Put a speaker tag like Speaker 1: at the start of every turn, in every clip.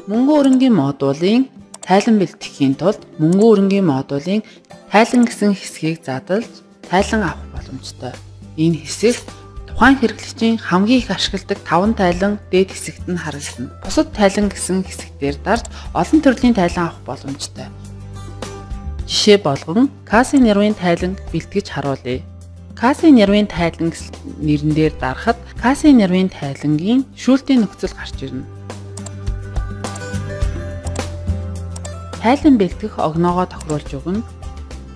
Speaker 1: Мөнгөн өрнгийн модулын тайлан бэлтгэхийн тулд мөнгөн өрнгийн модулын тайлан гэсэн хэсгийг задлж тайлан авах боломжтой. Энэ хэсэг тухайн хэрэглэгчийн хамгийн их ашигладаг 5 тайлан дээд хэсэгт нь харагдана. Бусад тайлан гэсэн хэсэг дээр дарж олон төрлийн тайлан авах боломжтой. Жишээ болгон кассын нэрвийн тайлан бэлтгэж харуулъя. Кассын нэрвийн тайлан гэсэн нэрэн дээр дарахад кассын нэрвийн тайлангийн шүүлтийн нөхцөл гарч ирнэ. Тайлан бэлтгэх огноогоо тохируулж өгнө.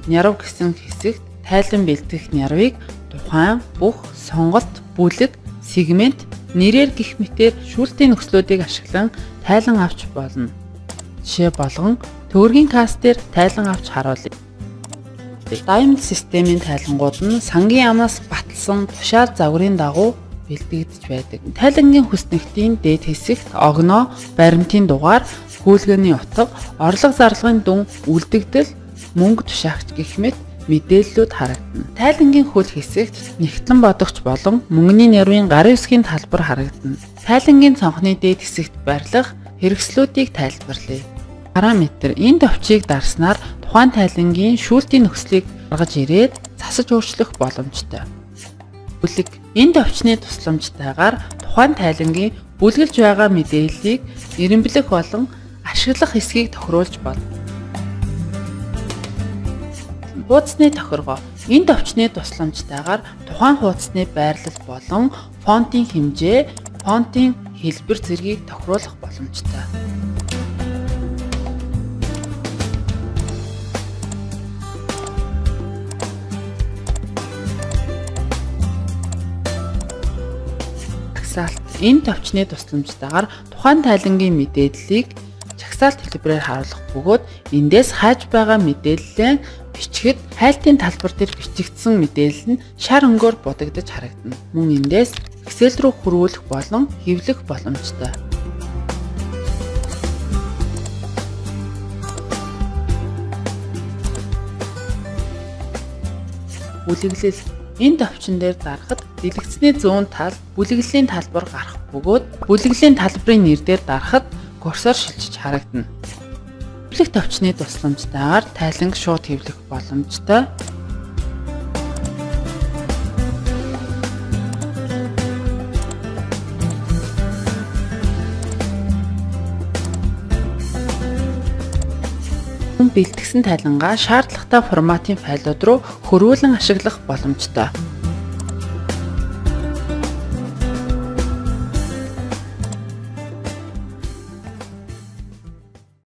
Speaker 1: Нярав гэсэн хэсэгт тайлан бэлтгэх нярвыг тухайн бүх сонголт, бүлэг, сегмент, нэрээр гих мэтээр шүүлтийн нөхцлүүдийг ашиглан тайлан авч болно. Жишээ болгон төгрөгийн касс дээр тайлан авч харуулъя. Diamond системийн тайлангууд нь сангийн яамнаас баталсан тушаал загварын дагуу бэлтгэгдэж байдаг. Тайлангийн хүснэгтийн дээд хэсэгт огноо, баримтын дугаар, хүүлгэний утга, орлого зарлагын дүн, үлдэгдэл, мөнгө тушаагч гэх мэт мэдээллүүд харагдана. Тайлангийн хөл хэсэгт нягтлан бодогч болон мөнгөний нэрвийн гарын үсгийн талбар харагдана. Тайлангийн цонхны дээд хэсэгт барилах хэрэгслүүдийг тайлбарлая. Параметр энэ товчийг дарснаар тухайн тайлангийн шүүлтийн нөхцөлийг гаргаж ирээд засаж өөрчлөх боломжтой. Бүлэг энэ товчны тусламжтайгаар тухайн тайлангийн бүлэглэж байгаа мэдээллийг эрэмблэх болон ашиглах хэсгийг тохируулж болно. Хуудасны тохиргоо энэ товчны тусламжтайгаар тухайн хуудасны байрлал болон фонтын хэмжээ, фонтын хэлбэр зэргийг тохируулах боломжтой. Жагсаалт энэ товчны тусламжтайгаар тухайн тайлангийн мэдээллийг жагсаалт хэлбэрээр харуулах бөгөөд эндээс хайж байгаа мэдээллээ бичихэд хайлтын талбар дээр бичигдсэн мэдээлэл нь шар өнгөөр будагдаж харагдана. Мөн эндээс Excel рүү хөрвүүлэх болон хэвлэх боломжтой. Бүлэглэл энэ товчон дээр дарахад дэлгэцний зүүн тал бүлэглэлийн талбар гарах бөгөөд бүлэглэлийн талбарын нэр дээр дарахад курсор шилжиж харагдана. Хэвлэх товчны тусламжтайгаар тайланг шууд хэвлэх боломжтой. Бэлтгэсэн тайлангаа шаардлагатай форматын файлууд руу хөрвүүлэн ашиглах боломжтой.